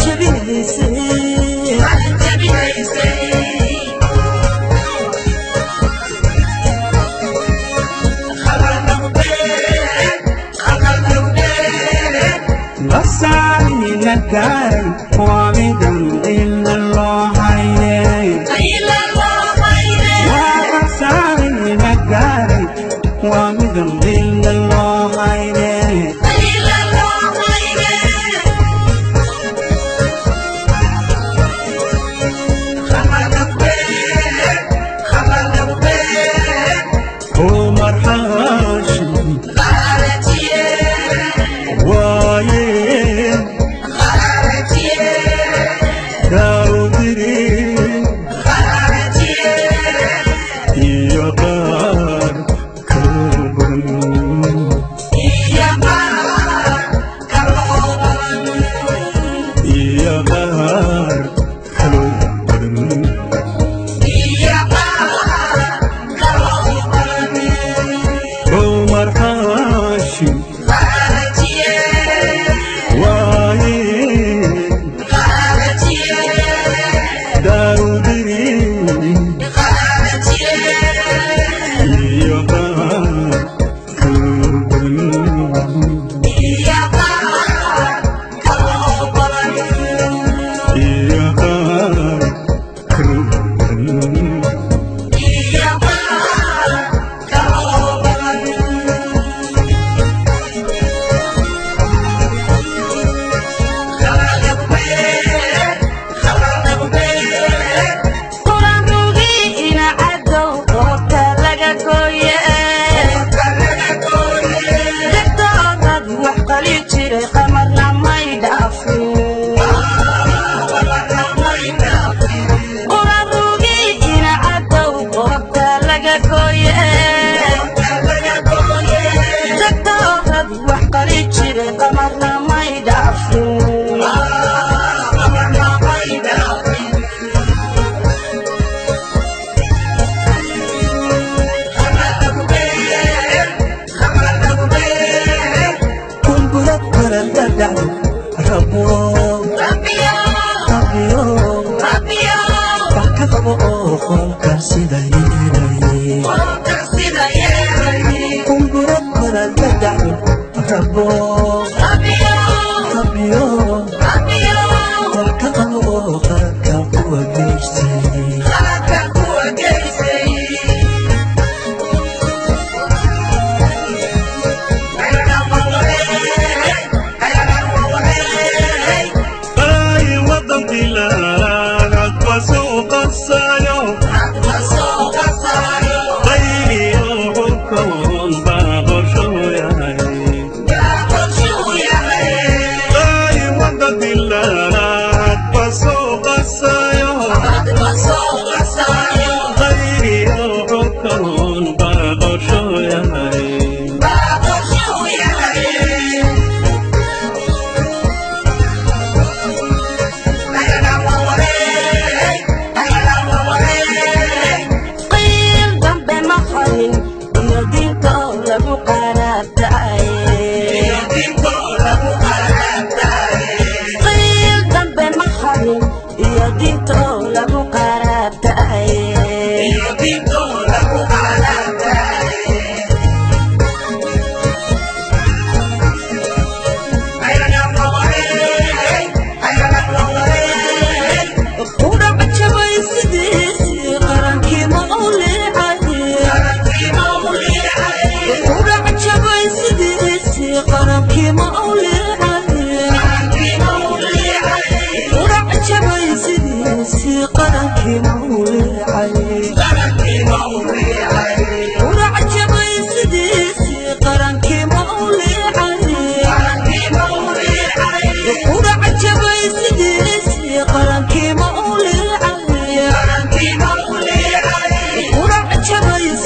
Jabinaysay. Qasaarina gaaray waa midan qiilna loo haynay. Waa qasaarina gaaray, waa midan qiilna loo haynay. Cumar Xaashi waaye Daawdiri iyo qaar kaloo badan, iyo qaar kaloo badan. Cumar Xaashi waaye Daawdiri iyo qaar kaloo badan, iyo qaar kaloo badan. Quraanrugii ina cadow qoorta laga gooye. Degtoorad wax qali jiray qamarna may dhaafin. Quraanrugii ina cadow qoorta laga gooye. Degtoorad wax qali jiray qamarna may dhaafin. Kumbura karada dhacdo rabo, rabbiyo wax ka qabo oo qolka sida yeelay. Kumbura karada dhacdo rabo, rabbiyo wax ka qabo oo qaladka kuwa geystay. Ay wadankii laadba soo qasayo, qayliyo xukun baa qorshuu yahay. Ay wadankii laadba soo qasayo, qayliyo xukun baa qorshuu yahay. Qiil dambe ma harin iyo diinta oo lagu qaraabtaaye. Qiil dambe ma harin iyo diinta oo lagu qaraabtaaye. Qurac jabay sidiisii qarankii ma u leecaye. Qurac jabay sidiisii qarankii ma u leecaye. Qurac jabay sidiisii qarankii ma